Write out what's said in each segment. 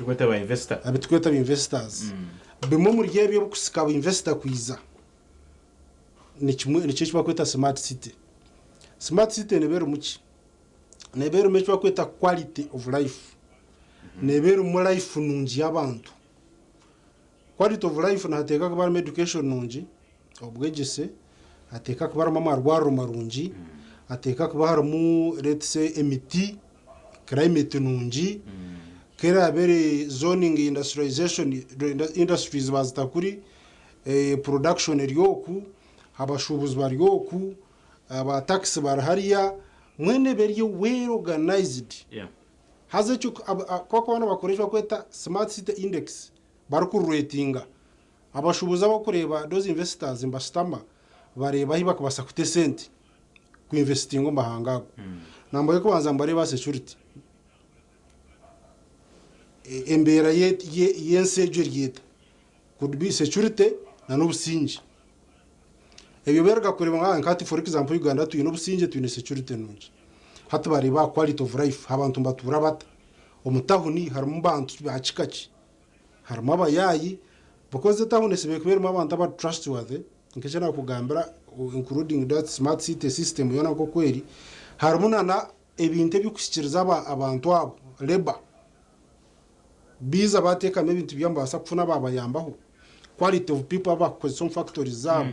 Turikweta ba investor. Abu turikweta ba investors. Bimwe omuri ebyo ebirikusika ba investor kwija nikimwe nikyo eki barikweta smart city. Smart city neeba erimu ki? Neeba erimu eki barikweta quality of life. Neeba erimu life nungi y'abantu. Quality of life nihateekwa kuba harimu education nungi, obwegyese, hateekwa kuba harimu amarwariro marungi, hateekwa kuba harimu let's say emiti, climate nungi, ku eraabe eri zoning industrialization, industries baazita kuri, production eri oku, abashuubuzi bari oku, aba taxi bari hariya, mbwenu ebe eri well organized. Haza ekyo ku barikuba nibakora eki barikweta smart city index, barikurureetinga, abashuubuzi abarikureeba those investors nibashutama bareeba ahu barikubaasa kuta esente kuinvesitinga omu mahanga ago. Namba y'okubanza nibareeba security, embeera y'ensi egyo eri eta, could be security n'obusingye. Ebyo baaruga kureeba ngu nka hati for example Uganda twine obusingye twine security nungi. Hati bareeba aha quality of life abantu nibatuura bata, omu tawuni harimu bantu ba kika ki, harimu abayaayi because etawuni eshemereire kuba erimu abantu abari trustworthy nk'eki naakugambira including that smart city system yoona nk'oku eri, harimu nana ebintu ebirikuhikiiriza abantu abo labour. Baija baateekamu ebintu byabo nibabaasa kufuna abaabayambaho, quality of people abu baakukozesa omu factories zaabo.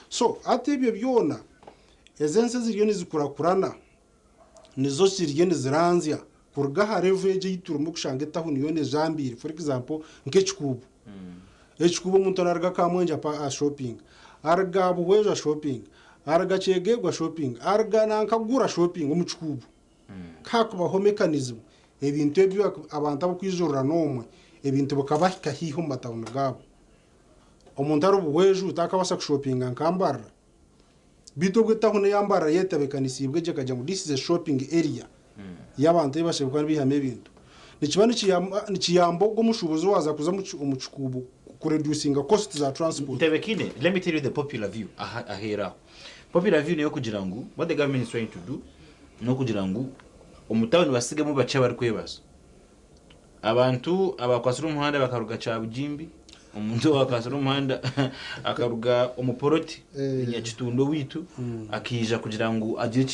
So hati ebyo byona, ezi ensi eziriyo nizikurakurana nizo ziriyo niziranzya kuruga aha level egi ei turimu kushanga etawuni yoona ejambiire. For example nk'ekikuubo, ekikuubo omuntu naaruga Kamwengye ashoopinga, aruga Buhweju ashoopinga, aruga Kyegegwa ashoopinga, aruga nanka Gura ashoopinga omu kikuubo. Ku haakubaho mechanism, ebintu ebi abantu ab'okwijurirana omwe, ebintu bikabahika haihi omu matawuni gaabo. Omuntu ari Buhweju taakabaasa kushopinga nka Mbarara. Beitu obwo etawuni eya Mbarara yetebeekanisiibwe gye ekagira ngu this is a shopping area y'abantu ei bashemereire kuba nibaihamu ebintu. Nikiba nikiyamba ogwo omushuubuzi owaaza kuza omu kikuubo kureducinga cost za transport. Ntebekine, let me tell you the popular view aheeru aho. Popular view n'ey'okugira ngu what the government is trying to do n'okugira ngu omu tawuni batsigemu bakye abarikwebaza. Abantu abakwatsire omuhanda bakaruga Kyabugimbi, omuntu owakwatsire omuhanda akaruga omu poloti Nyakitundu owaitu akaija kugira ngu agire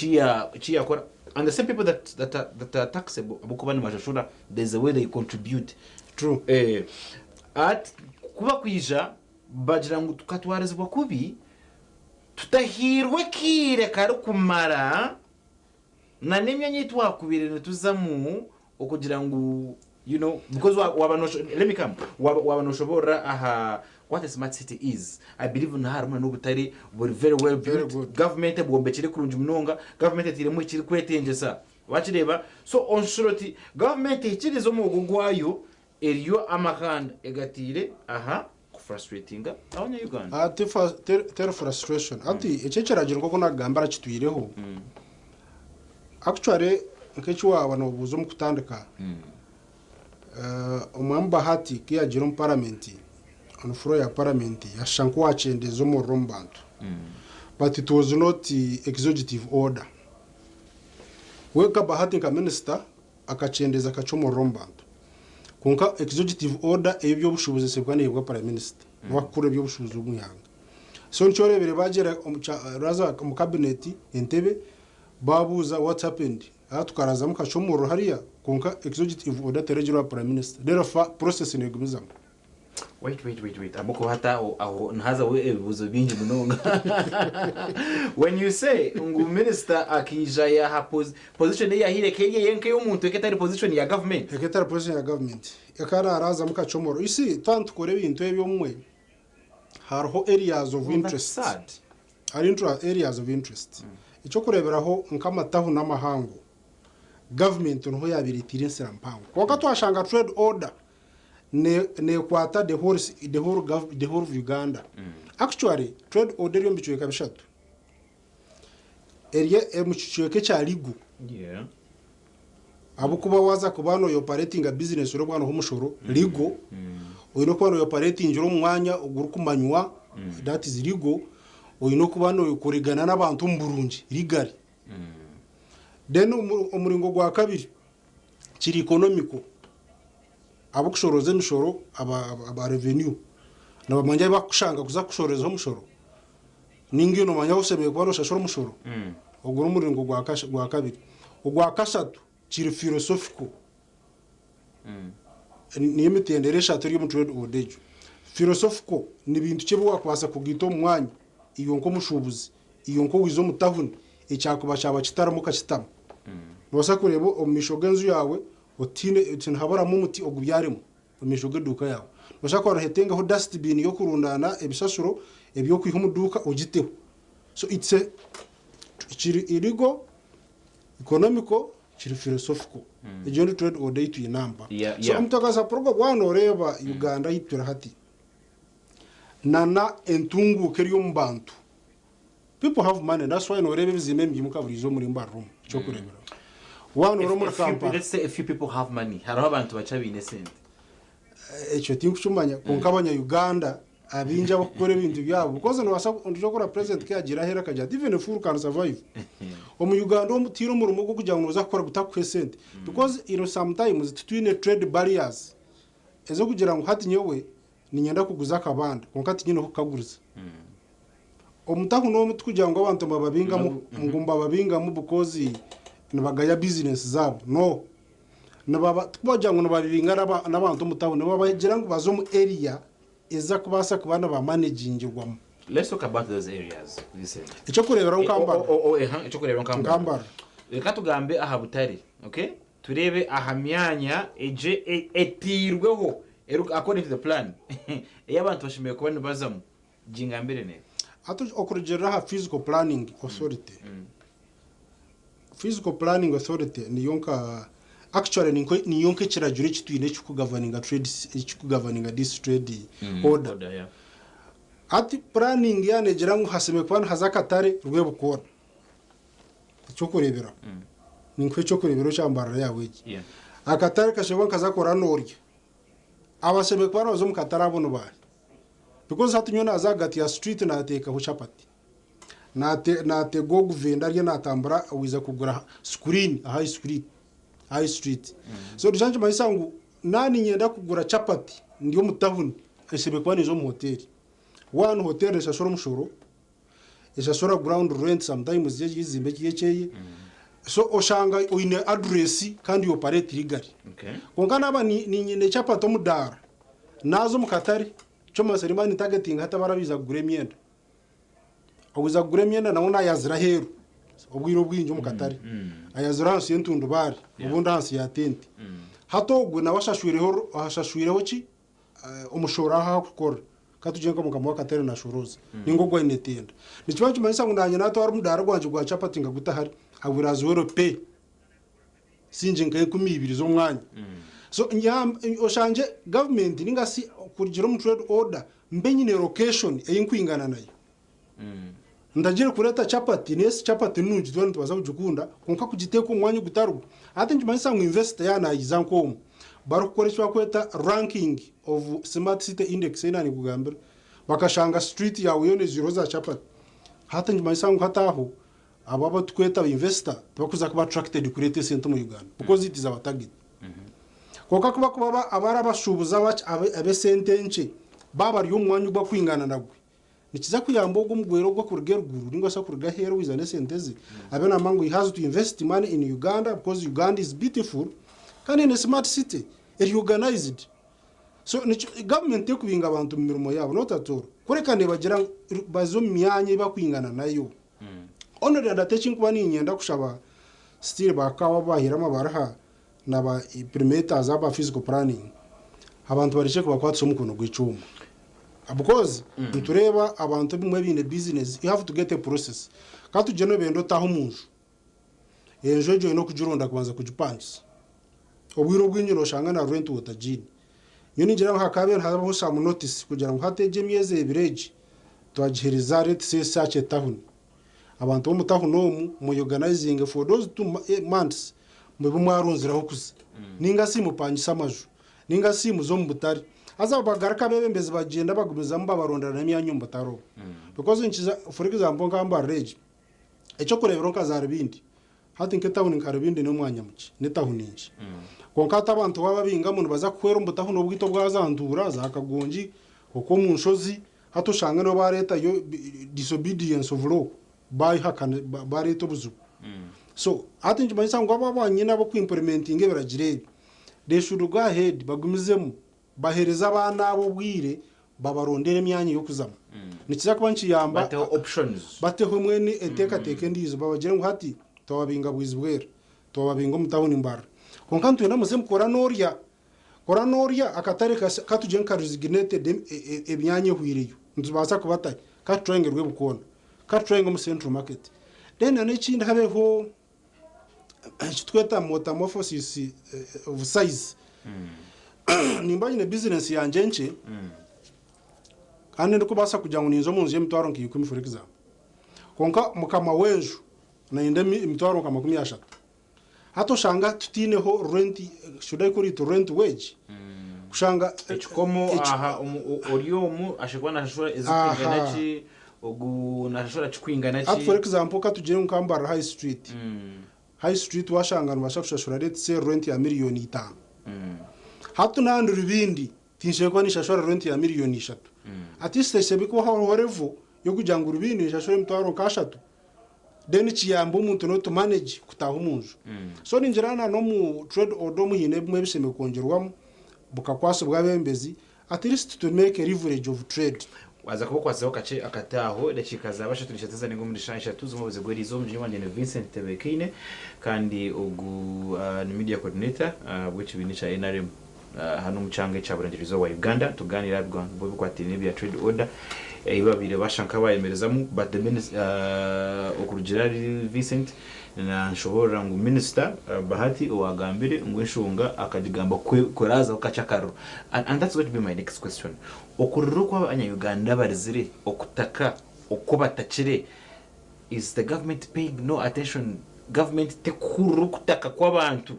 eki yakora and the same people that, that, are, that are taxable ahabw'okuba nibashashura there's a way they contribute. True. At kuba kwija bagira ngu tukatwarizibwa kubi Tutahairwe kaire karikumara na n'emyanya ei twakubaire nituzamu okugira ngu you know because waaba nosho let me come waaba waaba noshoboorora aha what a smart city is I believe niho harimu na n'obutare buri very well Very built good. government ebwombekire kurungi munonga government etairemu ekirikwetengyesa wakireeba so onshusha oti government ehikirize omwogo gwayo Eriyo amahanda egataire aha ku frustratinga abanya Uganda. Ti teri frustration hati eki ekiragiro nkoku nakugambira kitwireho actually nk'eki waba nobuuza omu kutandika omwami Bahati ku yagiire omu parliament on floor ya parliament yashusha nk'owakyendeeza omuriro omu bantu but it was not executive order we nka Bahati nka minister Akakyendeeza kakye omuriro omu bantu. Kwonka Executive Order ey'eby'obushuubuzi esibwa neeheebwa Prime Minister, niwe akukurira eby'obushuubuzi omu ihanga. So nikyo oreebire baagyera omu kya raaza omu cabinet Entebbe baabuuza what happened? Aha tukarazamu kakye omuriro hariya kwonka Executive Order teregirwe aha Prime Minister. Therefore process neegumizamu. Wait wait wait wait ahabw'okuba hati aho aho nihazaho ebibuuzo bingi munonga. When you say ngu minisita akaija yaaha posi position ei yahaire eka eri eye nk'ey'omuntu eka etari position ya government. Eka etari position ya government. Eka naarazamu kakye omuriro. You see twaba nitukora ebintu ebi obumwe hariho areas of Well, that's interest. sad. Hariho areas of interest. Eky'okureeberaho nk'amatahu n'amahango, government niho yaabaire etaire ensira mpango. Kwonka twashanga trade order nekwata the whole, the whole, the whole of Uganda. Actually, trade order eri omu bicweka bishatu. Eri omu kicweka ekya legal. Yeah. Ahabw'okuba waaza kuba noyoparatinga business ori kuba omushoro legal, oine kuba noyoparatingira omu mwanya ogurikumanywa, that is legal, oine kuba nokorigana n'abantu omu burungi, legally. Then omuringo gwa kabiri kiri economical. Ab'okushorooza emishoro aba revenue nibamanya ahu bakukushanga kuza kukushororezaho omushoro ninga iwe nomanya ahu oshemereire kuba noshashura omushoro. Ogwo n'omuringo gwa kabiri. Ogwa kashatu kiri philosophical. Niyo emitendera eshatu eri omu trade order egyo. Philosophical ni bintu ki ebi wakubaasa kugaita omu mwanya iwe nk'omushuubuzi, iwe nk'owaiza omu tahuni ekyakuba kyaba kitarimu okakitamu. Noobaasa kureeba omu maisho g'enju yaawe otiine oti nihaburamu omuti ogubyaremu omu maisho g'eduuka yaawe. Noobaasa kuba nohetengaho dustbin y'okurundaana ebisasiro eby'okwiha omu duuka ogiteho. So it's a kiri illegal, economical, kiri philosophical. Egyo ni trade order ei twine aha. So omutoka Progo waaba nooreeba Uganda ahu turi hati nana entunguuka eri omu bantu. People have money that's why noreeba ebizimbe nibyimuka buriijo omuri Mbarara omu ekyokureeberaho. Waaba noreeba omuri A few, Kampala. let's say a few people have money. Hariho abantu bakye abaine esente. Ekyo tinkukimanya kwonka abanya Uganda abaingi abakukora ebintu byabo because nobaasa ndikora president ku yagiire aheeru akagira ati even a fool can survive. Omu Uganda omu tihaine omurimo gw'okugira ngu noza kukora gutakuha esente because you know sometimes titwine trade barriers ez'okugira ngu hati nyowe niinyenda kuguza akabanda kwonka tinyine h'okukaguriza. Omutahu n'omu tikugira ngu abantu nibababingamu ngu nibababingamu because nibagaya bizinesi zaabo no. Nibaba tikubagira ngu nibabibinga n'aba n'abantu omu tawuni nibabagira ngu baze omu area ezakubaasa kuba nibamanegingirwamu. Let's talk about those areas. Listen. Eky'okureeberaho Eh, nka o- Mbarara. o- o- eha, Eky'okureeberaho nka Nka Mbarara. Mbarara. Reka tugambe aha butare, okay? Tureebe aha myanya egyo e- etairweho eru- according to the plan ei abantu bashemereire kuba nibazamu. Gingambire neeba. Hati okurugiirira aha Physical Planning Authority, Physical Planning Authority niyo nka actually ninko niyo nk'ekiragiro eki twine ekirikugavaninga trade ekirikugavaninga this trade order. Order, yeah. Hati planning yaaba neegira ngu hashemereire kuba nihaza akatare Rwebukoona. Eky'okureeberaho. Ninkuha eky'okureeberaho kya Mbarara yaawe egi. Yeah. Akatare kashemereire kuba nikaza kora noorya. Abashemereire kuba nibaza omu katare abo ni baahi? Because hati nyowe naaza ahagati ya street naateekaho chapati, naate naatega ogu vendor ariyo naatambura owiija kugura screen aha high street, high street. So nikyo nikimanyisa ngu naaba niinyenda kugura chapati ndi omu tawuni, nshemereire kuba ninza omu hoteeri. One, hoteeri neeshashura omushoro, eshashura ground rent sometimes y'ekizimbe eki ekyeye so oshanga oine address kandi you operate legally. Okay. Kwonka naaba ni- ni- nyine chapati omudaara naaza omu katare kyomanyisa nimba nintargetinga hati abarabiiza kugura emyenda. Owiiza kugura emyenda nawe naayazira aheeru obwire obwingi omu katare ayazira ahansi y'entundubaare obundi ahansi ya tenti. Hati ogwe nawe ashashwireho ashashwireho ki? Omushoro ahu arikukorera. Ka tugire nka mukama w'akatare nashorooza ninga ogwo aine tenda. Nikiba nikimanyisa ngu naanye naatwara omudaara gwangye gwa chapati nkaguta hare, I will as well pay singye nka 2000 z'omwanya. So oshangye gavumenti ninga shi kurugiirira omu trade order mbe nyine location ei nkwingana nayo. Ntagire kureeta chapati, nesi chapati nungi twena nitubaasa kugikunda kwonka kugiteeka omu mwanya ogutari gwo. Hati nikimanyisa ngu investor yaaba naija nk'omu, barikukora eki barikweta ranking of smart city index ei nanikugambira, bakashanga street yaawe yoona eijwireho za chapati. Hati nikimanyisa ngu hati aho, abo abu turikweta aba investor tibarikuza kuba attracted kureeta esente omu Uganda because it is our target. Kwonka ku barikuba abari abashuubuzi ab'esente nkye, baaba bari omu mwanya ogu barikwingana nagwe, Nikiza kuyamba ogwo omugwere ogwo akuruga eruguru ninga shi akuruga aheeru owiza n'esente ze abe namanya ngu he has to invest money in Uganda because Uganda is beautiful kandi eine smart city eri organized. So nikyo government tekubinga abantu omu mirimo yaabo not at all kureka nebagira ngu baze omu myanya ei bakwingana nayo. Only and ati ekinkuba niinyenda kushaba still ba CAO ababahaire amabaruha na ba implementers aba physical planning abantu barekye kubakwatisa omukono gw'ekyoma because nitureeba abantu ebimwe baine business you have to get a process ka tugire nobenda otaahe omunju enju egyo oyine okugironda kubanza kugipangisa obwire obwingi noshanga na rent otagiine nyowe ningira ngu hakabaire nihabaho some notice kugira ngu hati egi emyezi ebiri egi twagihereza let's say such a town Abantu b'omu tahuni omu mweyoganaizinge for those 2 months mube mwarunzireho kuza ninga shi mupangise amaju ninga shi muze omu butare. Haza bagaruka abebembezi bagyenda bagumizamu babarondera n'emyanya omu butare obwo. Because nikiza for example nka Mbarara egi, eky'okureeberaho nka Zaribindi. Hati nk'etahuni nka Rubindi n'omwanya mukye, n'etahuni nkye. Kwonka hati abantu waababingamu nibaza kuhwera omu butahuni obwaitu obwa za Ntuura, za Kagongi, okwo omu nshozi, hati oshange nibo baareetayo disobedience of law, baayehakana baareeta obuzibu. So hati nikimanyisa ngu abo abanyine ab'oku-implementinga ebiragiro ebi, they should go ahead bagumizemu baheereze abaana abo obwire babarondere emyanya ey'okuzamu. Nikiza kuba nikiyamba Bateho options. bateho mbwenu enteekateeka endiijo babagire ngu hati twababinga Bwizibwera, twababinga omu tawuni Mbarara. Kwonka nitwenda muze mukora n'orya, kora n'orya akatare katugire nka resignated emyanya ehwireyo nitubaasa kubatayo katutrayinge Rwebukoona, katutrayinge omu Central Market. Then n'ekindi habeho ekitweta metamorphosis of size. Nimba nyine bizinesi yangye nkye kandi ndikubaasa kugira ngu ninza omu nju y'emitwaro nka ikumi for example. Kwonka mukama w'enju nayenda emitwaro nka 30. Hati oshanga tutaineho rent, should I call it rent wage? Kushanga Ekikomo aha ori omu ashemereire kuba nashashura ezirikwingana ki, ogu nashashura kikwingana ki. Hati for example katugire ngu nka Mbarara High Street, High Street washanga nibabasha kushashura let's say rent ya 5,000,000. Hati nandi Rubindi tinshemereire kuba ninshashura rent ya 3,000,000. At least eshemereire kuba hariho level yokugira ngu Rubindi ninshashura emitwaro nka ashatu then kiyambe omuntu no to manage kutaaha omu nju. So ningira na n'omu trade order omu haine ebimwe ebishemereire kwongyerwamu bukakwasibwa abebembezi at least to make a leverage of trade. Waaza kuba okwatsireho kakye akati aho, edakiika zaaba ashatu n'ishatu zarenga omuri shaaha ishatu z'omubuzi gw'eriizooba. Omugyenyi wangye ni Vincent Tebekaine kandi ogu ni media coordinator w'ekibiina ekya nrm hanu omu kyanga ekya Burengyerwa Izooba bwa Uganda. Nitugaaniira aha bigambo ebikwatiraine n'ebya trade order ei babaire bashusha nk'abayemerezamu but the okurugiirira ahari Vincent Nanshoboorora ngu minisita Bahati owagambire ngu enshonga akagigamba kuraazaho kakye akariro. And that's going to be my next question. Okurira oku abanya Uganda barizire, okutaka oku batakire, is the government paying no attention? Government tekuhurira okutaka kw'abantu?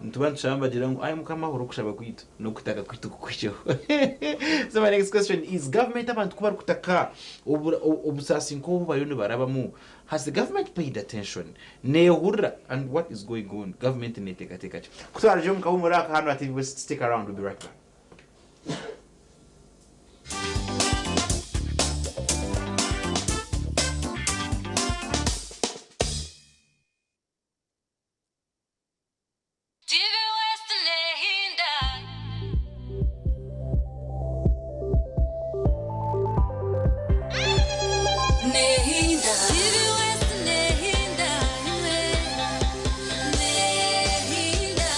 Nituba nitushaba nibagira ngu ai Mukama hurira okushaba kwaitu n'okutaka kwaitu kukuhikyeho. So my next question is government abantu ku barikutaka obusaasi nk'obu bariyo nibarabamu, has the government paid attention? Neehurira and what is going on? Government neeteekateeka ki? Ku turaarugye omu kahuumuro aka hanu aha TV West, stick around, we'll be right back. TV West nehinda. Nehinda. TV West nehinda imwe. Nehinda.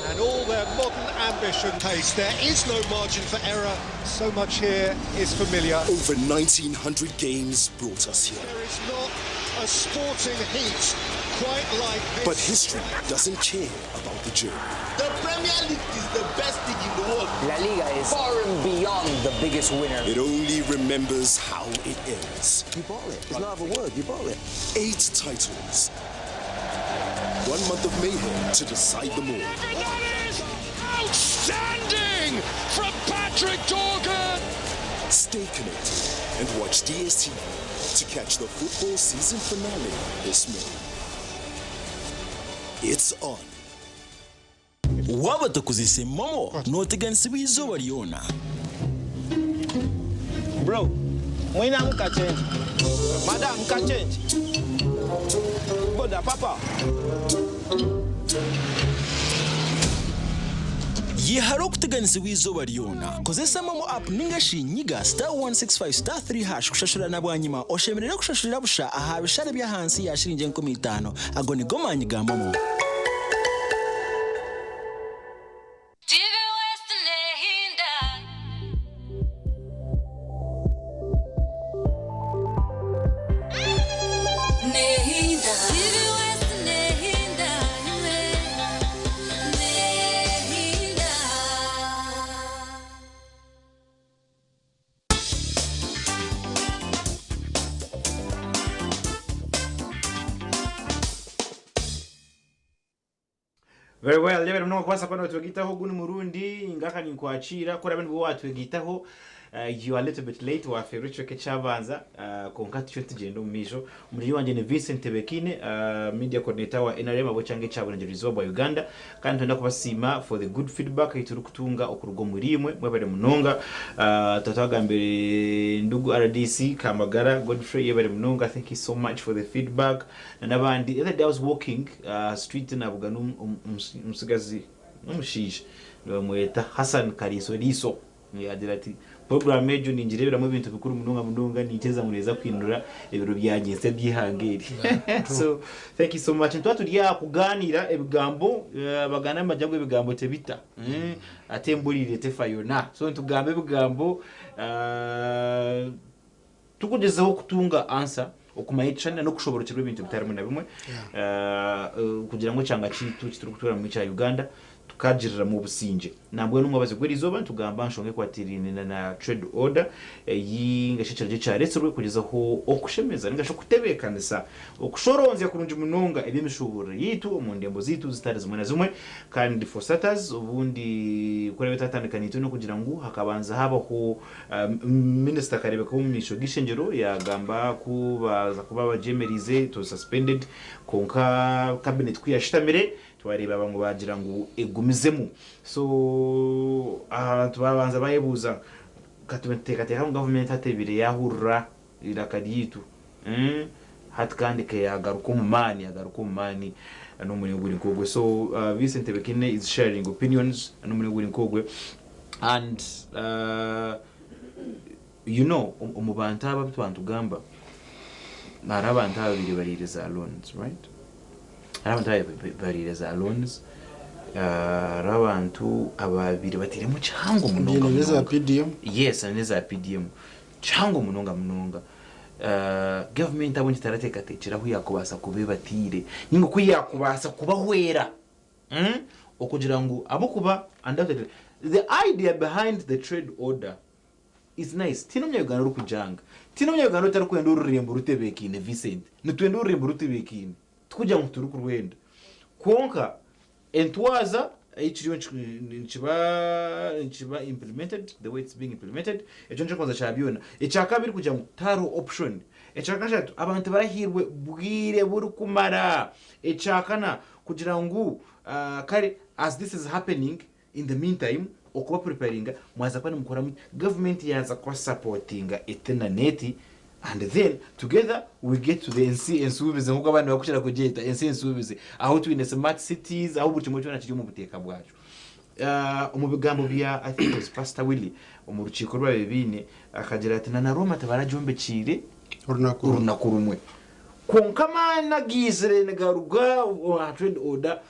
And all their modern ambition pace. There is no margin for error. So much here is familiar. Over 1,900 games brought us here. There is not a sporting heat quite like this. But history doesn't care about the journey. The Premier League is the best league in the world. La Liga is far and beyond the biggest winner. It only remembers how it ends. You bought it. It's not a word. You bought it. 8 titles. 1 month of mayhem to decide them all. That is outstanding from Patrick Dorgan. Stay connected and watch DSTV to catch the football season finale this May. It's on. Waaba otakozese MoMo, nooteganisibwa eizooba ryona. Bro, mwinamu ka change. Madam, ka change. Boda, papa. Yehare okuteganisibwa eizooba ryona. Kozesa MoMo app ninga shi nyiga *165*3# kushashura na bwanyima oshemerere kushashurira busha aha bishare by'ahansi ya shiringi 5,000. Ago nigo maanyi ga MoMo. TV West nehinda. Nehinda. TV West nehinda. Imwe. Nehinda. Very well, yebare munonga kubaasa kuba nootwegitaho ogu ni murundi ngaka ninkwakiira ku oraabe nibwo waatwegitaho You are a little bit late, wafeerwa ekicweka ekyabanza, kwonka tutyo tugyenda omu maisho. Omuregi wangye ni Vincent Tebekiine, media coordinator wa NRM ahabw'ekyanga ekya Burengyerwa Izooba bwa Uganda. Kandi nitwenda kubasiima for the good feedback ei turikutunga okuruga omuri imwe. Mwebare munonga. Tuba twagambire Ndugu RDC Kamagara Godfrey, yebare munonga, thank you so much for the feedback. Na n'abandi. The other day I was walking aha street nabugana omutsigazi n'omushaija nibamweta Hassan Kariiso Riiso. Yaagira ati, Puroguraamu egyo ningireeberamu ebintu bikuru munonga munonga, ninkiriza ngu neeza kuhindura ebiro byangye nsi eby'eihanga eri. So, thank you so much. Nituba turi aha kugaaniira ebigambo, baganda nibagira ngu ebigambo tebita, ate emburiire tefa yoona. So nitugamba ebigambo Tukugyezeho kutunga ansa, okumanya ekishushani n'okushoborokyerwa ebintu bitari bimwe na bimwe kugira ngu ekyanga kyaitu eki turikuturamu ekya Uganda tukagiriramu obusingye. Nambwenu omwabazyo gw'erizooba nitugamba aha nshonga ekwatiraine na trade order ei ninga shi ekiragiro ekyaretsirwe kugyezaho okushemeza ninga shi okutebeekanisa Okushoronzya kurungi munonga eby'emishuuburire yaitu omu ndembo zaitu zitari zimwe na zimwe. Kandi for starters, obundi ku eraabe etaatandika naitwe n'okugira ngu hakabanza haabaho minisita akareebeka omu maisho g'eishengyero yaagamba ku baaza kuba bagyemereize, it was suspended, kwonka cabinet ku yaashutamire twareeba ngu baagira ngu egumizemu. So abantu baabanza baayebuuza, ka tube nituteekateeka ngu gavumenti hati ebaire yaahurira Eiraka ryaitu hati kandi keyagaruka omu maani, yagaruka omu maani n'omuringo guri nk'ogwe. So Vincent Tebekine is sharing opinions n'omuringo guri nk'ogwe and you know omu bantu aba abu twaba nitugamba hariho abantu ababaire bariire za loans right? Hariho abantu ababaire bariire za loans, hariho abantu ababaire batairemu kihango munonga Biine n'eza munonga. PDM. Yes n'eza PDM. Kihango munonga munonga. Gavumenti ahabw'enki etarateekateekire ahu yaakubaasa kuba ebataire nainga oku yaakubaasa kubahwera okugira ngu ahabw'okuba undoubtedly the idea behind the trade order is nice. Tihaine omunyayuganda orikugyanga. Tihaine omunyayuganda otarikwenda orurembo rutebeekaine Vincent. Nitwenda orurembo rutebeekaine. Tikugira ngu titurikurwenda. Kwonka Entwaza ei kiriyo nikiba nikiba implemented, the way it's being implemented, ekyo nikyo kikubanza kya byona. Ekyakabiri kugira ngu tihariho option. Ekyakashatu abantu tibarahairwe bwire burikumara. Ekyakana kugira ngu kare as this is happening in the meantime okuba preparinga mwaza kuba nimukora muti, gavumenti yaaza kubasapotinga eti na n'eti And then together we get to the ensi ensuubize nk'oku abandi barikukira kugyeta ensi ensuubize ahu twine smart cities ahu buri kimwe kyona kiri omu buteeka bwakyo. Omu bigambo bya I think it was Pastor Willy omu rukiiko oru baabaire baine akagira ati na na Rooma tibaragyombekiire orunaku rumwe. Kwonka amaani agaizire nigaruga aha trade order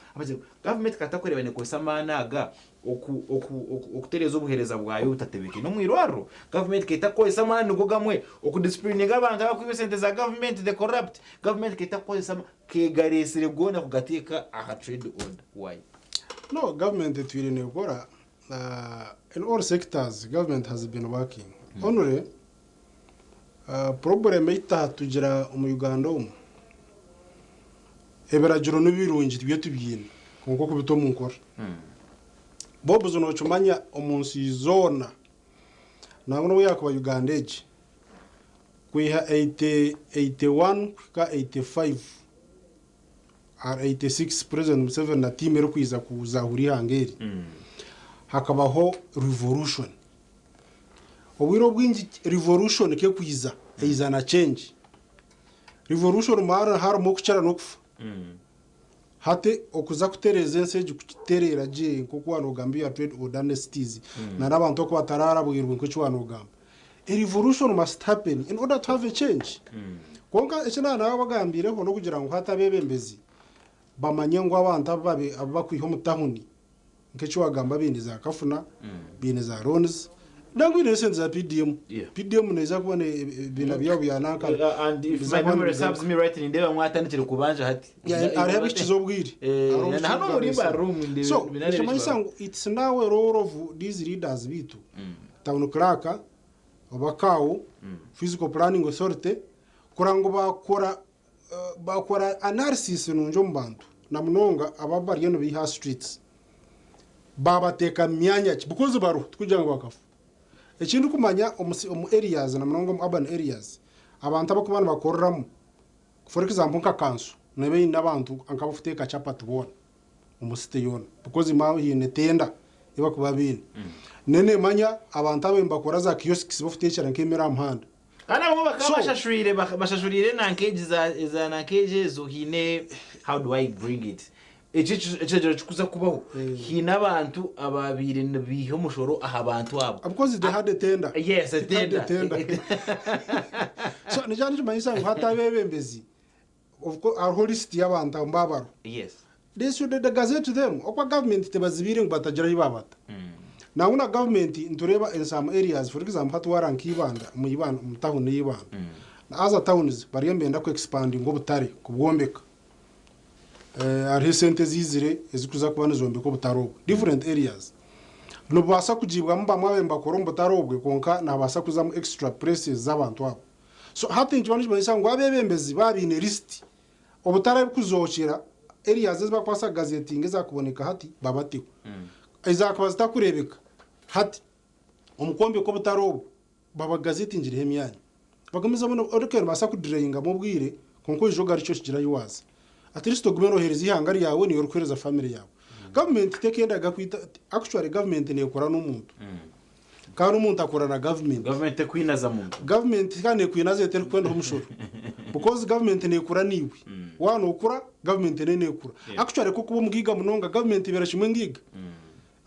gavumenti ka takureeba neekozesa amaani aga okutereeza obuheereza bwayo obutatebekaine omu irwariro. Gavumenti ka etakukozesa amaani nigo gamwe okudisipurininga abantu abakwiba esente za gavumenti, the corrupt. Gavumenti ka etakukozesa amaani, ka egareetsire goona kugateeka aha trade order. Why? No, gavumenti etwire neekora in all sectors government has been working. Only problem ei tutaha omu Uganda omu, ebiragiro nibirungi tibyo tubyine kwonka okubita omu nkora. Bobs nokimanya omu nsi zoona nangwa nobu yakuba Uganda egi kwiha 81 kuhika 85 or 86 President Museveni na tiimu erikwija kuzahura eihanga eri hakabaho revolution. Obwire obwingi revolution kekwiza eiza na change. Revolution harimu okukira n'okufa. Hati okuza kutereeza ensi egi kukitereera gye nk'oku waanogamba eya trade order ne cities na n'abantu oku batararabwirwe nk'eki waanogamba. A revolution must happen in order to have a change. Kwonka eki naaba naabagambiireho n'okugira ngu hati abeebembezi bamanye ngu abantu abu abu bakwiha omu tahuni Nk'eki waagamba baine za kafuna, baine za loans, nangwa baine n'esente za PDM. Yeah. PDM neeza kuba ebibiina byabo bya nanka. And if biza my kuba memory nibigaruka. serves me right nindeeba mwatandikire kubanja hati. Yeah, hariho abahikize obwire. Eh, Hariho na hanu obuhikize omuri obwire. Baroom ndi- So, binareba nikimanyisa ekibaro. ngu it's now a role of these leaders baitu, town clerk, oba CAO, physical planning authority, kurora ngu baakora Baakora analysis nungi omu bantu na munonga abo abariyo nibaiha aha streets baabateeka mu myanya ki because bariho tikugira ngu bakafa. Eki ndikumanya omu omu areas na munonga omu urban areas, abantu abarikuba nibakoreramu, for example nka kanso neeba eine abantu nk'abarikuteeka chapati boona omu city yoona because haine tenda ei barikuba baine. Nenemanya abantu ababaire nibakora za kiosks barikuteekyera nk'emere aha muhanda. Kandi abamwe bakaba So- bashashwire bashashuriire nanka egi za eza nanka egi ezo haine how do I bring it eki ekiragiro kikuza kubaho haine abantu ababaire nibiiha omushoro aha bantu abo. Because they had a tender. Yes, a They had a tender. tender. So nikyo nikimanyisa ngu hati abeebembezi of course hariho list y'abantu abo mbabaro. They should gazette them. Okwa government tebazibiire ngu batagira ahi babata. Nangwa na government nitureeba in some areas for example hati waara nka Ibanda omu Ibanda omu town ya Ibanda na other towns bariyo nibenda ku expandinga obutare kubwombeka. Hariho esente eziizire ezikuza kuba nizombeka obutare obwe different areas. Nibubaasa kugiibwamu bamwe ababaire nibakora omu butare obwe kwonka nihabaasa kuzamu extra places z'abantu abo. So hati nikiba nikimanyisa ngu abeebembezi baaba baine list obutare ahu areas ezi barikubaasa kugazetinga ezakuboneka hati babateho. Ezakuba zitakureebeka hati omu kwombeka obutare obwo babagazetingireho emyanya. Bagumizemu orikureeba nibabaasa kudireyingamu obwire kwonka oije ogarukye okigire ahi waaza. At least ogume nooheereza eihanga ryawe niiwe orikuheereza famire yaawe. Gavumenti tekendaga kwita, actually gavumenti neekora n'omuntu. Kandi omuntu akora na gavumenti. Gavumenti tekwinaza muntu. Gavumenti kandi nekwinaza eterikukwendaho omushoro. Because gavumenti nekura naiwe. Waaba nokura, gavumenti nayo nekura. Actually ku okuba omugaiga munonga, gavumenti ebeera kimwe engaiga.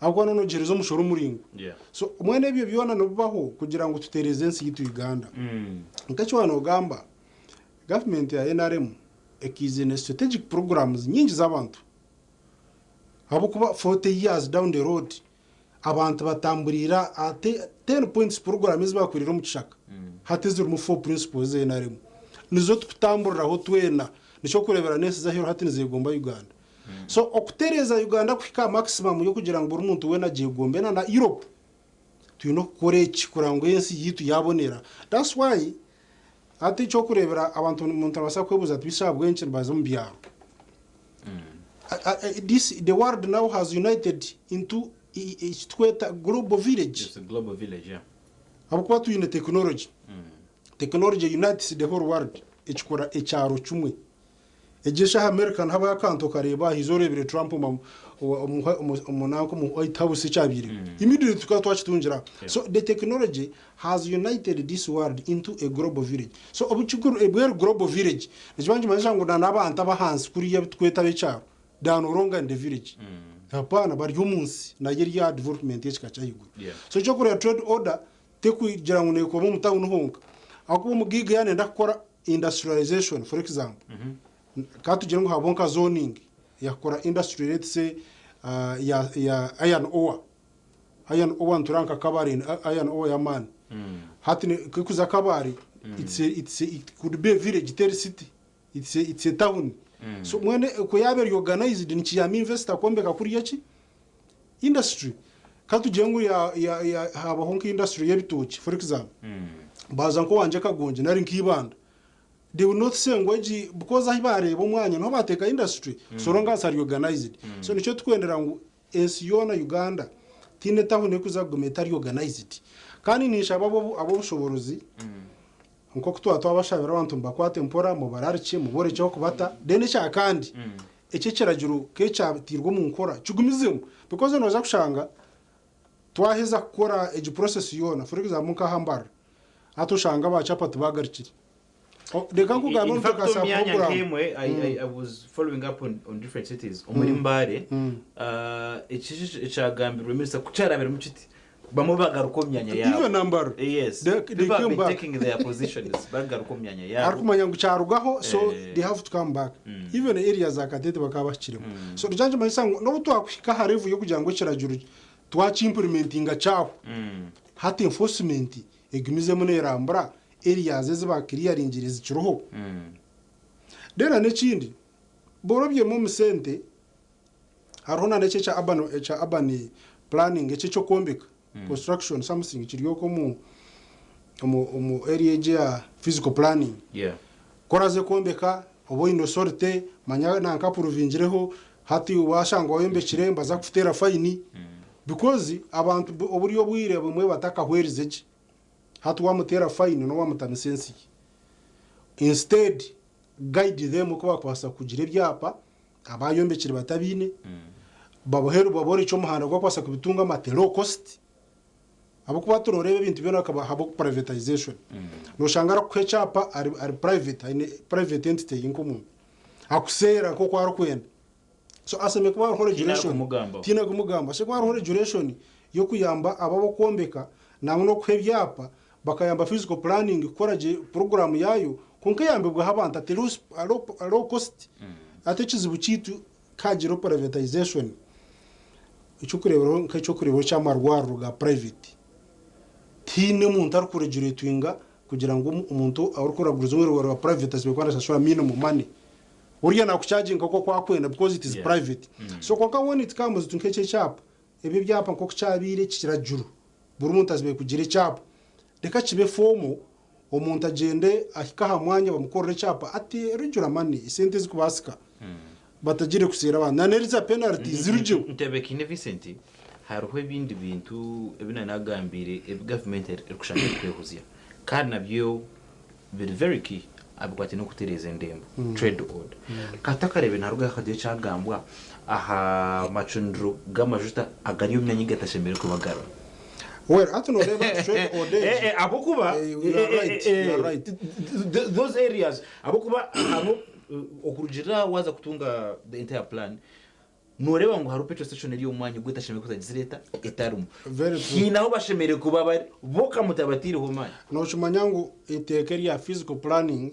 Ahabw'okuba noba nogiheereza omushoro muraingwa. So mbwenu ebyo byona nibibaho kugira ngu tutereeze ensi yaitu Uganda. Nk'eki waaba nogamba, gavumenti ya NRM ekaiza eine strategic programs nyingi z'abantu. Ahabw'okuba 40 years down the road, abantu batamburiire aha 10 points program ezi baakoreire omu kishaka, hati ezirimu 4 principles eza NRM. Nizo turikutamburiraho twena. Nikyo orikureebera n'ensi z'aheeru hati nizegomba Uganda. So okutereeza Uganda kuhika aha maximum y'okugira ngu buri muntu weena agyegombe na na Europe, twine okukora eki kureba ngu ensi yaitu yaabonera. That's why hati ekyokureebera abantu omuntu arabaasa kwebuuza ati beitu ahabw'enki nibaza omu byaro? This the world now has united into eki turikweta global village. It's a global village, yeah. Ahabw'okuba twine technology. Technology unites the whole world ekikora ekyaro kimwe. Egyo eshaaha America nihabaho akantu okareeba aha izooba oreebire Trump omu nanka omu White House ekyabaireho. Immediately tukaba twakitungira aho. So the technology has united this world into a global village. So obu eri global village nikiba nikimanyisa ngu na n'abantu ab'ahansi kuriya abu turikweta ab'ekyaro they are no longer in the village. Hapaana bari omu nsi nayo eri aha development y'ekika ky'ahaiguru. So ekyokureeba trade order tekugira ngu neekoma omu tawuni honka. Ahakuba omugaiga yaaba nayenda kukora industrialization for example, ka tugire ngu habaho nka zoning yakukora industry let's say ya ya iron ore. Iron ore nitureba nka Kabale iron ore y'amaani. Hati ku erikuza Kabale it's a, it's a, it could be a village teri city. It's a, it's a town. So mbwenu ku yaaba eri organized nikiyamba investor kwombeka kuriya ki? Industry. Ka tugire ngu ya, ya, ya, habaho nka industry y'ebitookye for example. Baaza nk'owangye Kagongi nari nka Ibanda. They will not say ngu egi because ahi baareeba omwanya niho baateeka industry so long as hari organized. So nikyo turikwendera ngu ensi yoona Uganda tihaine tawuni erikuza kuguma etari organized. Kandi ninshaba ab'obushoboorozi nk'oku twaba twabashabira abantu mubakwate mpora, mubararikye, muborekye ah'okubata. Then ekya kandi, eki ekiragiro ku ekyatairwe omu nkora kigumizemu because nooza kushanga twaheza kukora egi process yoona for example nk'aha Mbarara hati oshange aba chapati baagarukire. Reka nkugambe In omu fact, nteekateeka omu myanya program. nk'emwe, I was following up on different cities omuri Mbale, eki ekyagambirwe minisita ku kyarabiremu kiti, bamwe bagaruka omu myanya yaabo. Even Mbarara. Yes. They People have came been back. taking their positions, bagaruka omu myanya yaabo. Arikumanya ngu kyarugaho so they have to come back. Even area za Katete bakaba bahikiremu. So nikyo nikimanyisa ngu n'obu twakuhika aha level y'okugira ngu ekiragiro twakiimplementinga kyahwa, hati enforcement egumizemu neerambura areas ezi baakiriyaringire zikiriho. Then n'ekindi, borobyemu omu sente, hariho na n'eki ekya urban, ekya urban planning eki eky'okwombeka, construction something kiri okwo omu omu omu area egi eya physical planning. Ku oraaze kwombeka, oba oine authority, manya nanka apuruvingireho, hati waashanga wayombekire nibaza kukuteera fayini. Because abantu oburi obwire bumwe batakahwerize gye. Hati wamuteera fine n'owamutamisa ensi ye. Instead guide them oku bakubaasa kugira ebyapa abayombekire batabiine, babahe baborekye omuhanda ogu bakubaasa kubitungamu at a low cost. Ahabw'okuba hati nooreeba ebintu byona hakaba habaho privatization. Nooshanga arikukuha ekyapa ari ari private aine private entity ye nk'omuntu. Akuseera nk'oku arikwenda. So ashemereire kuba hariho Tihaine regulation. arikumugambaho. Tihaine arikumugambaho. Hashemereire kuba hariho regulation y'okuyamba abo ab'okwombeka nangwa n'okuha ebyapa bakayamba physical planning kukora gye puroguraamu yaayo kwonka eyambibweho abantu at a low low cost. Hati ekizibu kyaitu Kagira privatization ekyokureberaho nk'ekyokureberaho ky'amarwariro ga private tihaine muntu arikureguletinga kugira ngu omuntu orikuraguriza omu irwariro rya private azibe kuba nashashura minimum money oriya nakuchaginga nk'oku akwenda because it is private so kwonka when it comes to nk'ekyekyapa Ebi ebyapa nk'oku kyabaire ekiragiro, buri muntu azibaire kugira ekyapa. Reka kibe formal, omuntu agyende ahike aha mwanya bamukorere ekyapa ate regular money, esente ezikubaasika, batagiire kuseera abantu. Na n'eriza penalty zirugyeho. Ntebekaine Vincent, hariho ebindi bintu ebi nari nagambiire ebi gavumenti erikushanga erikwehuzya kandi nabyo biri very key aha bikwatiraine n'okutereeza endembo, trade order. Ka tutakareebire niharugaho hakagira ekyagambwa aha macundiro g'amajuta agari omu myanya ei gatashemereire kuba garimu. Well, hati nooreeba trade order egi. Ahabw'okuba You are right, you are right. those areas, ahabw'okuba hariho okurugiirira waaza kutunga the entire plan, Nooreeba ngu hariho petrol station eri omu mwanya ogu etashemereire kutagizire eta? Etarimu. Very true. Haine ahu bashemereire kuba bari bo kamutabataireho maani. Nokimanya ngu eiteeka erya physical planning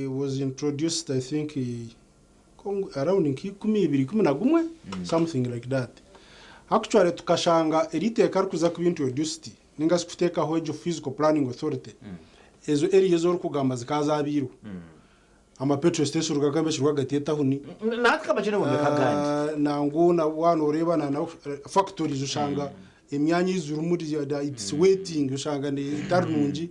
was introduced I think around nka 20, 11 something like that. Actually tukashanga eri iteeka rikuza kuba introduced ninga shi kuteekaho egyo physical planning authority, ezo area ezi orikugamba zikaba zabairwe. Ama petrol station gakambekirwe rwagati y'etahuni. Nahati kabakye nibombeka agandi. Nangwa na waaba noreeba na na factories oshanga emyanya ei zirimu it's waiting oshanga etari nungi.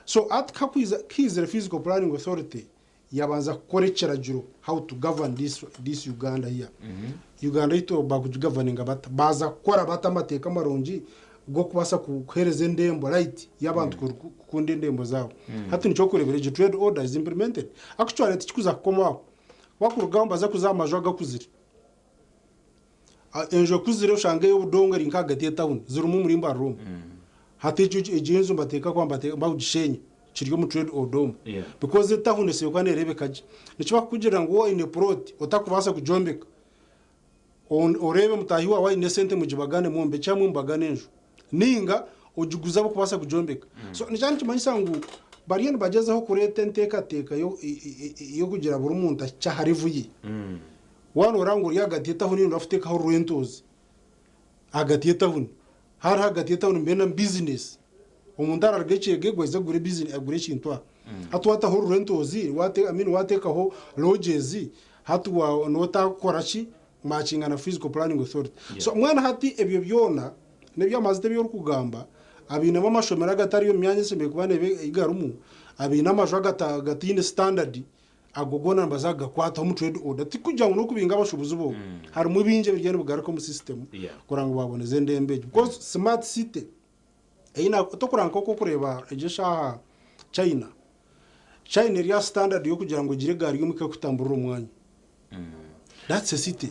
So hati kakwiza kiizire physical planning authority yabanza kukora ekiragiro how to govern this this Uganda here. Uganda yaitu bakugigavaninga bata? Baaza kukora bata amateeka marungi g'okubaasa kuheereza endembo right y'abantu kukunda endembo zaabo. Hati nikyo orikureebera egyo trade order is implemented. Actually tikikuza kukoma aho. Wakurugaho nibaza kuza aha maju agakuzire. Enju ekuzire oshange ey'obudongo eri nk'ahagati y'etawuni zirimu omuri Mbarara omu. Hati egyo egyo enju nibateeka kuba nibagishenya kiri omu trade order omu. Because etawuni esoboire kuba neereebeka gye. Nikyo barikukugirira ngu waaba oine plot otakubaasa kugyombeka, Oreebe mutaahi waawe aine esente mugibagane mwombekye hamwe mubagane enju ninga ogiguze ahabw'okubaasa kugyombeka. So nikyo nikimanyisa ngu bariyo nibagyezaho kureeta enteekateeka y'okugira buri muntu ahikye aha level ye. Waaba noreeba ngu ori ahagati y'etahuni noija kuteekaho rentals ahagati y'etahuni. Hariho ahagati y'etawuni mbwenu omu bizinesi, omuntu araruga ekyegegwa aije agure bizinesi agure ekintu aha. Hati waataho rentals, waate I mean waateekaho lodges, hati wa nootakora ki, matchinga na physical planning authority. So mbwenu hati ebyo byona n'eby'amazita ebi orikugamba, abainemu amashomero agatari omu myanya eshemereire kuba neeba ei garimu, abaine amaju agata agataine standard, Ago goona nibaza kugakwataho omu trade order. Tikugira ngu n'okubinga abashuubuzi bonka. Harimu bingi ebiriyo nibigaruka omu system kureba ngu baaboneza endembo egyo. Because smart city ei na tokureba nk'oku orikureeba egyo eshaaha China. China eri aha standard y'okugira ngu egire egaari y'omwika erikutamburira omu mwanya. That's a city.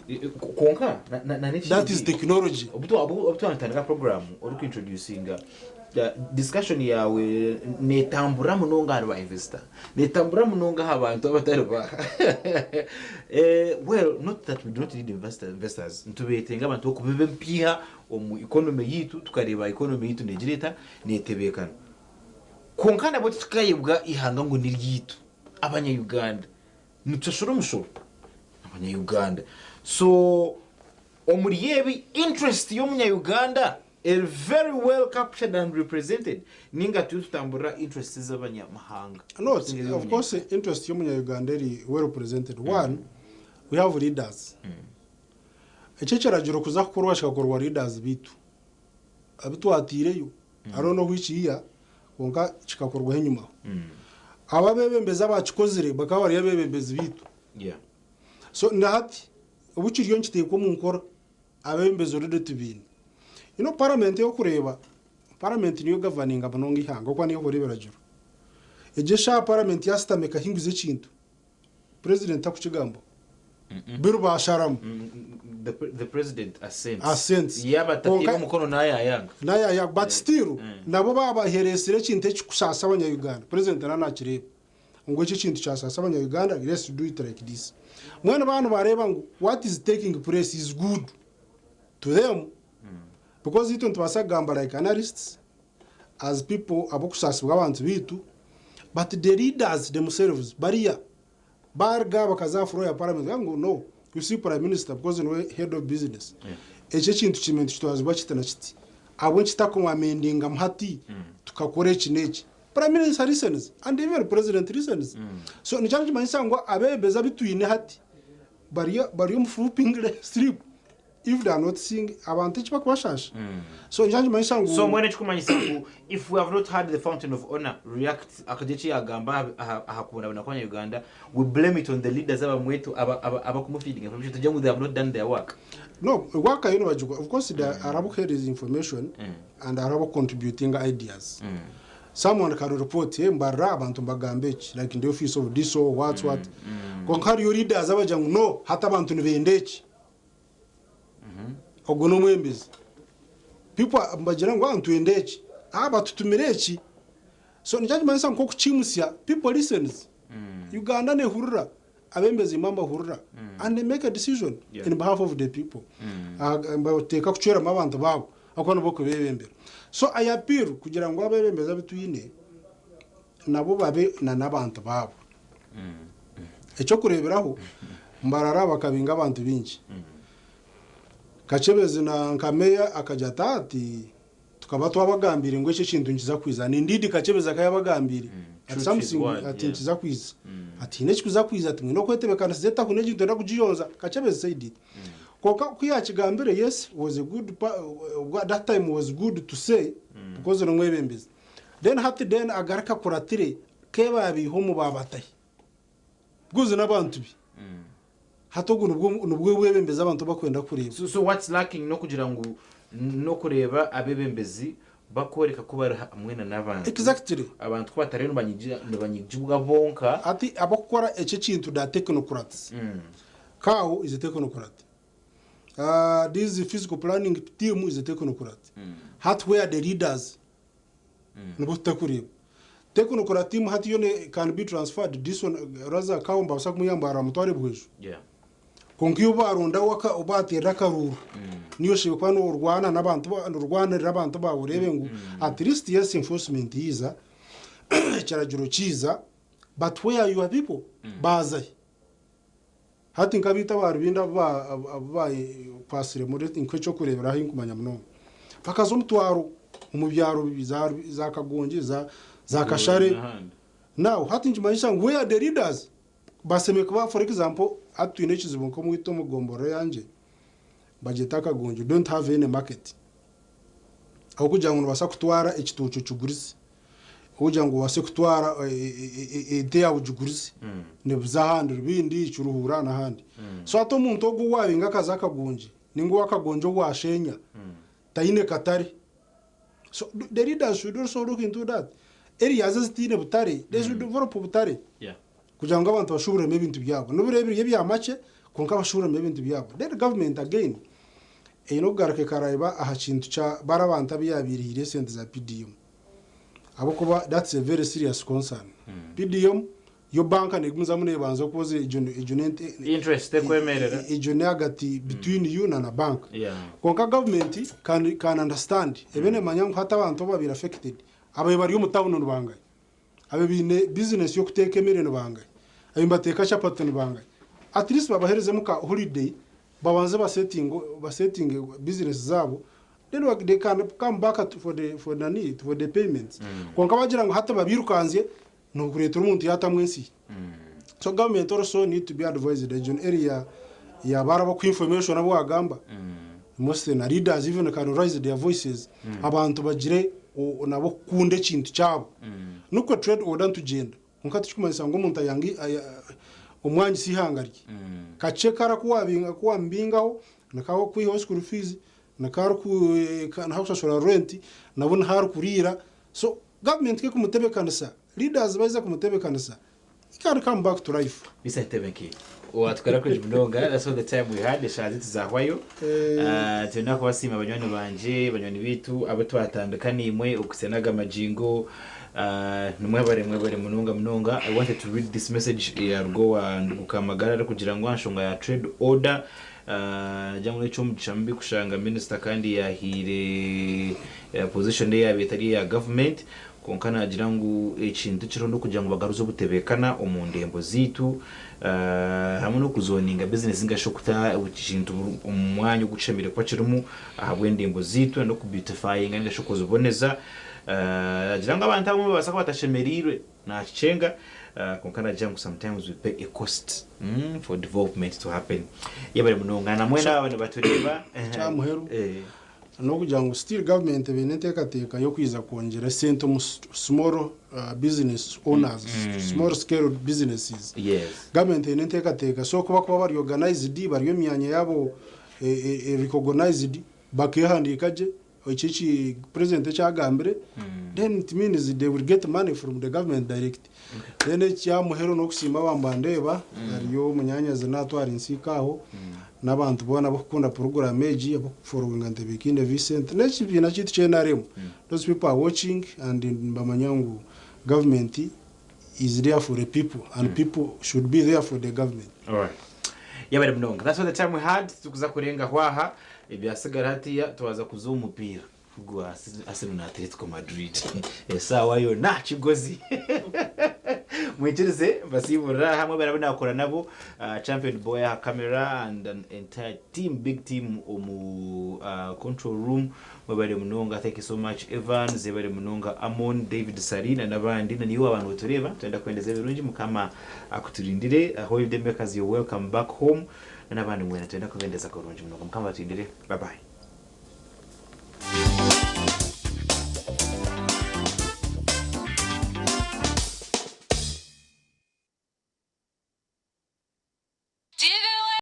Kwonka na na n'ekindi. That is technology. Obu twaba nitutandika program oriku introducinga discussion yaawe netamburira munonga ahari ba investor, netamburira munonga aha bantu abatari ba well not that we do not need investors, nitubetenga abantu b'okubiba empiiha omu economy yaitu tukareeba economy yaitu negira eta, netebeekana. Kwonka nabwo titukayebwa eihanga ngu niryaitu abanya Uganda. Nitushashura omushoro abanya Uganda so omuri ebi interest y'omunya Uganda eri very well captured and represented ninga turiyo tutamburira interest z'abanyamahanga? No, of course interest y'omunya Uganda eri well represented. One, we have leaders. Eki ekiragiro kuza kukorwa kikakorwa leaders baitu abu twataireyo. Hariho n'ohwiki iya kwonka kikakorwaho enyimaho. Abo abeebembezi abaakikozire bakaba bari abeebembezi baitu. So na hati obu kiriyo nikiteekwa omu nkora. Abebembezi already tubaine. You know parliament orikureeba, parliament niyo governinga munonga eihanga ahabw'okuba niyo ekora ebiragiro. Egyo eshaaha parliament yaashutama ekahinguza ekintu, president takukigambaho. Biri baasharamu. The, the president assents. Assents. Yaaba atataire Kwonka- omukono naayayanga. Naayayanga. But still, nabo baaba baheresire ekintu ekikusaasa abanya-Uganda, president naaba naakireeba. Ngu eki ekintu kyasaasa abanya Uganda let's do it like this. Mbwenu baaba nibareeba ngu what is taking place is good to them because itwe nitubaasa kugamba like analysts as people abokusaasibwa abantu baitu but the leaders themselves bariya baruga bakaza aha floor ya parliament bagamba ngu no you see prime minister because niwe head of business eki ekintu kirimu nitukitwazibwa kiti na kiti ahabw'enki tutakumamendingamu hati tukakora eki n'eki. Prime Minister listens and even President listens. So nikyo nikimanyisa ngu abeebembezi abu twine hati bari bari omu sleeping sleep if they are not seeing abantu eki bakubashaasha. So nikyo nikimanyisa ngu So mbwenu ekikumanyisa ngu if we have not had the fountain of honor react akagira eki yagamba aha- aha aha kubonabona kw'abanya Uganda we blame it on the leaders abamwetu aba aba abakumufeedinga information tugire ngu they have not done their work. No, work yo nibagikora of course there hariho abakuheereza information and hariho abakucontributinga ideas. Someone can report hey mbarira abantu mbagambe eki like in the office of DISO what what kwonka hariyo leaders abagira ngu no hati abantu nibenda eki ogwo n'omwembezi people nibagira ngu ah nitwenda eki ah batutumire eki so nikyo nikimanyisa ngu nk'okukimutsya people listens Uganda nehurira abembezi imwe mbahurira and they make a decision in behalf of the people nibateeka kucweramu abantu baabo ahabw'okuba nibo barikubebembera. So I appeal kugira ngu abebembezi abu twine nabo babe na n'abantu baabo. Eky'okureeberaho Mbarara bakabinga abantu baingi. Kakyebezi na nka meeya akagira ati ati Tukaba twabagambiire ngu eki ekintu nikiza kwiza and indeed Kakyebezi akaba yabagambiire ati True to his something word, ati yeah. nikiza kwiza. Ati haine ekikuza kwiza ati mwine okwetebekanisiza etahuni egi nitwenda kugiyonza. Kakyebezi said it. Kwonka ku yakigambire yes was a good pa that time was good to say because n'omwebembezi. Then hati then agaruke akuratire kebaabiiha omu baabatahi. Because n'abantu be. Hati ogu nibwo nibwo bwebembezi abantu bakwenda kureeba. So, so what's lacking n'okugira ngu n'okureeba abebembezi bakworeka ku bari hamwe na n'abantu. Exactly. Abantu ku batariyo nibanyigira nibanyigibwa bonka. Hati abakukora eki ekintu they are technocrats. Cow is a technocrat. This physical planning team is a technocrat. Hati where are the leaders? Nibo tutakureeba. Technocrat team hati yoona can be transferred this one raza cow nibabaasa kumuyamba aramutware Buhweju. Yeah. Kwonka iwe baronda owu bateerera akaruuru niiwe oshemereire kuba norwana n'abantu norwanirira abantu baawe oreebe ngu at least yes enforcement yaiza, ekiragiro kiiza but where are your people? Baazahi? Hati nk'abaitu aba Rubindi abu baakwatsire nk'eky'okureeberaho ahu ndikumanya munonga bakaza omu twaro omu byaro za Kagongi za Kashare now hati nikimanyisa ngu where are the leaders? Bashemereire kuba for example hati twine ekizibu nk'omwita omu gomborora eyangye bagyeta Akagongi we don't have any market ahabw'okugira ngu nobaasa kutwara ekitookye okigurize, ahabw'okugira ngu obaase kutwara ente yaawe ogigurize nibiza ahandi Rubindi, Kiruhura n'ahandi. So hati omuntu ogwo owabinga akaza Akagongi ninga ow'Akagongi owashenya taine katare. So the leaders should also look into that. Areas ezitaine butare they should develop obutare. Kugira ngu abantu bashuburemu ebintu byabo. Nobu biriba biri ebya makye kwonka bashuburemu ebintu byabo. Then government again eine okugaruka ekareeba aha kintu kya bari abantu abu yabaire ehaire esente za PDM. Ahabw'okuba that's a very serious concern. PDM yo banka negumizamu nebanza okuboza egyo egyo nente Interest tekwemerera. egyo n'ahagati between you na na bank. Yeah. Kwonka government can can understand ebe nemanya ngu hati abantu ababaire affected ababaire bari omu town nibangahi. Abe baine bizinesi y'okuteeka emere ni bangahi? Abe nibateeka chapati ni bangahi? At least babaherezemu ka holiday babanze basetinge basetinge bizinesi zaabo then they can come back at for the for nani for the payments. Kwonka bagira ngu hati babirukanzye nokureetera omuntu yaatamwa ensi ye. So government also need to be advised egyo area ya barabakuha information abu wagamba mostly na leaders even can raise their voices abantu bagire nabo kukunda ekintu kyabo. Nikwo trade order nitugyenda kwonka tikikumanyisa ngu omuntu ayanga omwangisa eihanga rye. Kakye kara ku wamubingaho Niho arikwihaho school fees, niho arikushashura rent, nabwo niho arikuriira. So government kekumutebekanisa, leaders baiza kumutebekanisa, he can come back to life. Mr. Ntebenkire watwara kuri munonga. That's all the time we had, eshaaha zitu zahwayo. Tulina kubasiima banywani banje, banywani bitu abo twatandika nimwe okusenaga amajingo. Nimwebare, mwebare munonga munonga. I wanted to read this message ya rugo ndugukamagara arikugira ngu anshonga ya trade order, jangu n'ekyomugisha mubi kushanga minister kandi yahiire position ye yaaba etari eya government. Konka nagira ngu ekintu kiriho n'okugira ngu bagaruze obutebekana omu ndembo ziitu, hamwe n'okuzoninga business ningashi okuta ekintu omu mwanya ogushemereire kuba kirimu ahabw'endembo ziitu, n'okubeautifyinga ningashi okuziboneza. Agira ngu abantu abamwe babaasa kuba batashemereirwe nakikyenga, konka nagira ngu sometimes we pay a cost for development to happen. Yebare munonga namwe naaba nibatureeba. Kyamuheru n'okugira ngu still government beine enteekateeka y'okwiza kwongyera esente omu small business owners, small scale businesses. Government eine enteekateeka, so kuba bari organized, bari omu myanya yaabo recognized, bakehandiika gye, eki eki president ekyagambire, then it means they will get money from the government direct. Then ekyamuheru n'okusiima abambandeeba hariyo munyanyazi natwara ensiika aho n'abantu boona abokukunda program egi, abokufollowinga Ntebekinde Vincent n'ekibiina kyaitu kya NRM. Those people are watching and nibamanya ngu government is there for the people and people should be there for the government. Alright. Yabari munonga. That's all the time we had. Tukuza kurenga hwaha ebyasigara hatiya twaza kuza omu mupiira gwa Arsenal na Atletico Madrid esaawa yonna kigozi. Mwikirize mbasiiburira hamwe barabo nakora nabo, champion boy aha camera and an entire team, big team omu control room. Mwebare munonga. Thank you so much, Evans. Yebare munonga, Amon David Sarina n'abandi, na niwe abantu batureba. Twenda kwendeza ebirungi, Mukama akuturindire. Holiday makers, you're welcome back home, n'abandi mwena twenda kubendeza kurungi munonga. Mukama aturindire. Bye bye.